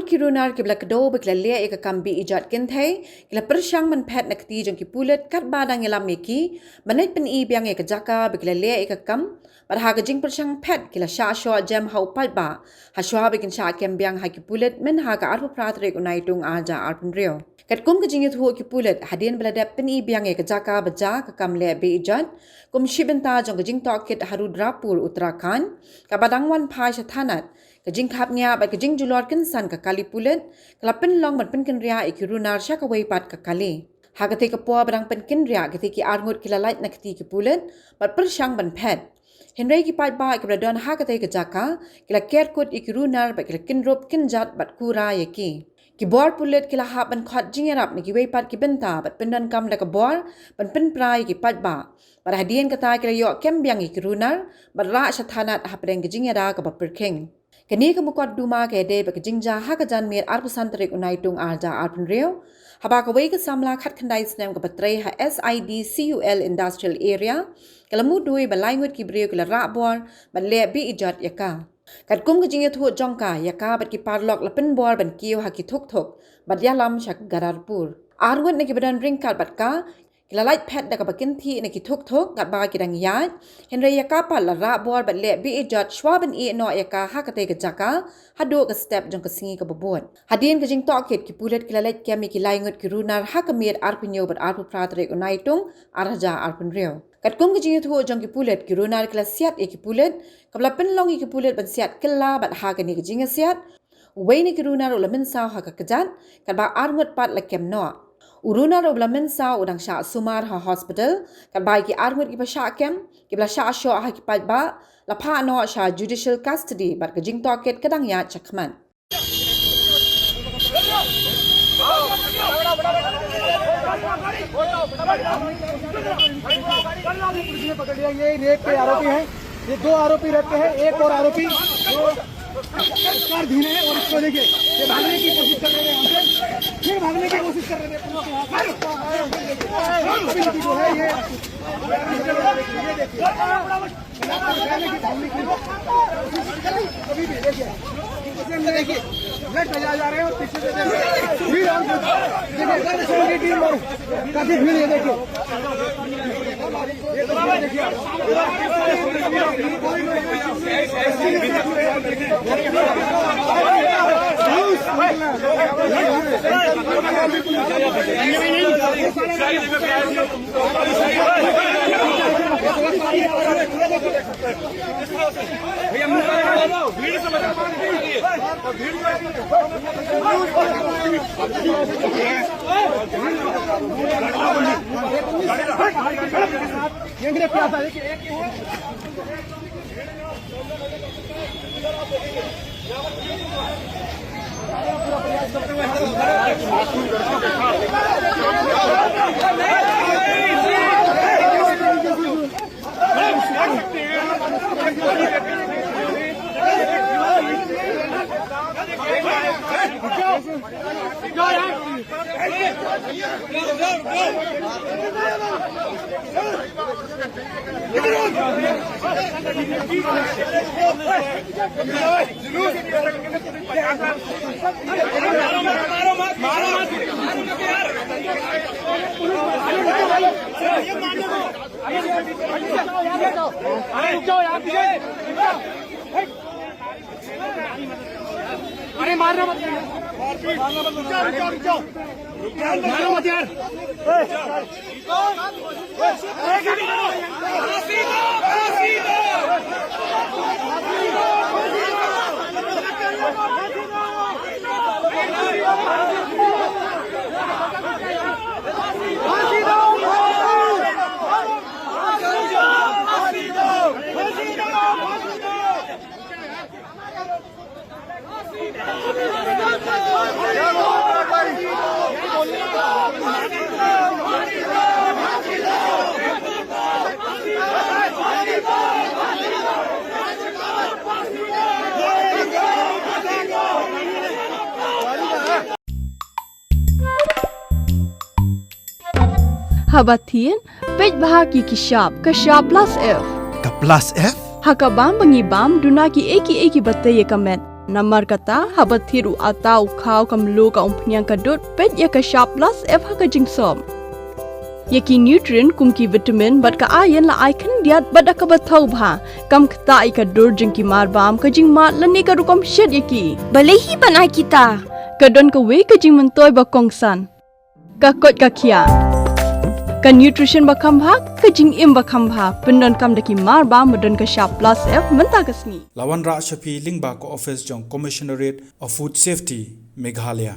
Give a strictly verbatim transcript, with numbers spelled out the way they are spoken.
Ki runar kiba la kdew ba ki la leh ïa ka kam beh ijot kynthei ki la pyrshang ban phet na kti jong ki pulit katba dang ïalam ïa ki ban leit pyni biang ïa ka jaka ba ki la leh ïa ka kam, bad ha ka jingpyrshang phet ki la shah shoh jem ha u paidbah hashwa ba kin shah kem biang ha ki pulit mynha ka arphew phra tarik u Naitung ar hajar arphew hynriew. Katkum ka jingïathuh ki pulit, hadien ba la dep pyni biang ïa ka jaka ba jia ka kam leh beh ijot kum shi bynta jong ka jingtohkit ha Rudrapur, Uttarakhand, kaba dang wan phai sha thanat, ka jingkhapngiah bad ka jingjulor kynsan ka kali pulit ka la pynlong ban pynkynriah ïa ki runar sha kawei pat ka kali. Ha katei ka por ba dang pynkynriah, kitei ki arngut ki la lait na kti ki pulit bad pyrshang ban phet. Hynrei ki paidbah kiba la don ha katei ka jaka ki la ker kut ïa ki runar bad ki la kynrup kynjat bad kura ïa ki. Ki bor pulit ki la hap ban khot jingïarap na kiwei pat ki bynta bad pyndonkam da ka bor ban pynpra ïa ki paidbah. Bad hadien kata ki la ïoh kem biang ïa ki runar bad rah sha thanat hapdeng ka jingïada kaba pyrkhing. Kane ka mukotduma ka ïadei bad ka jingjia ha ka janmiet arphew san tarik u Naitung ar hajar arphew hynriew, haba kawei ka samla khatkhyndai snem kaba trei ha S I D C U L Industrial Area ka la mudui ba lai ngut ki briew ki la rah bor bad leh beh ijot ïa ka. Katkum ka jingïathuh jong ka, ïa ka bad ki paralok la pynbor ban kiew ha ki thuk thuk bad ïalam sha Gadarpur. Arngut na kiba don ryngkat bad ka ki la lait phet da kaba kynthih na ki thuk thuk katba ki dang ïaid, hynrei ïa ka pat la rah bor bad leh beh ijot shwa ban ïeh noh ïa ka ha katei ka jaka haduh ka step jong ka sngi kaba bud. Hadien ka jingtohkit, ki pulit ki la leit kem ïa ki lai ngut ki runar ha ka miet arphew hynñiew bad arphew phra tarik u Naitung ar hajar arphew hynriew. Katkum ka jingïathuh jong ki pulit, ki runar ki la siat ïa ki pulit, kaba la pynlong ïa ki pulit ban siat kylla bad ha kane ka jingïasiat, uwei na ki runar u la mynsaw ha ka kjat, katba arngut pat la kem noh. U runar uba la mynsaw u dang shah sumar ha hospital, katba ïa ki arngut kiba shah kem, kiba la shah shoh ha ki paidbah, la phah noh sha judicial custody bad ka jingtohkit ka dang ïaid shakhmat. पुलिस ने पकड़ लिया, ये रेप के आरोपी हैं। ये दो आरोपी रेप के हैं, एक और आरोपी जो कार धीरे है और इसको देखिए, ये भागने की कोशिश कर रहे हैं यहाँ से, फिर भागने की कोशिश कर रहे हैं पुलिस के हाथ। मारो, मारो, जो है ये, ये देखिए। अभी भी देखिए, लेफ्ट जा, जा रहे हैं और पीछे से देखिए, भीड़ और देखिए, इधर से पूरी टीम और काफी भीड़, ये देखिए। अरे मारना मत, मारना मत, रुक जाओ, रुक जाओ, रुक जाओ। मारो मत यार। Haba thied, peit bha ki ki shap, ka shap Plus F. Ka Plus F? Ha ka bam ba ngi bam, duna ki ei ki ei kiba tei ïa ka met. Namar kata, haba thied u atta, u khaw, ka mluh, ka umphniang, ka dud, peit ïa ka Shap Plus F ha ka jingsop. Ïa ki nutrient kum ki vitamin bad ka iron la ai khyndiat bad da kaba thaw bha. Kam ktah ïa ka dur jong ki marbam, ka jingmad lane ka rukom shet ïa ki. Balei hi ban ai kita? Ka don kawei ka jingmyntoi ba kongsan. Ka koit ka khiah. Ka nutrition ba kham bha, ka jingim ba kham bha. Pyndonkam da ki marbam ba don ka Shap Plus F mynta ka sngi. La wanrah sha phi lyngba ka office jong Commissionerate of Food Safety, Meghalaya.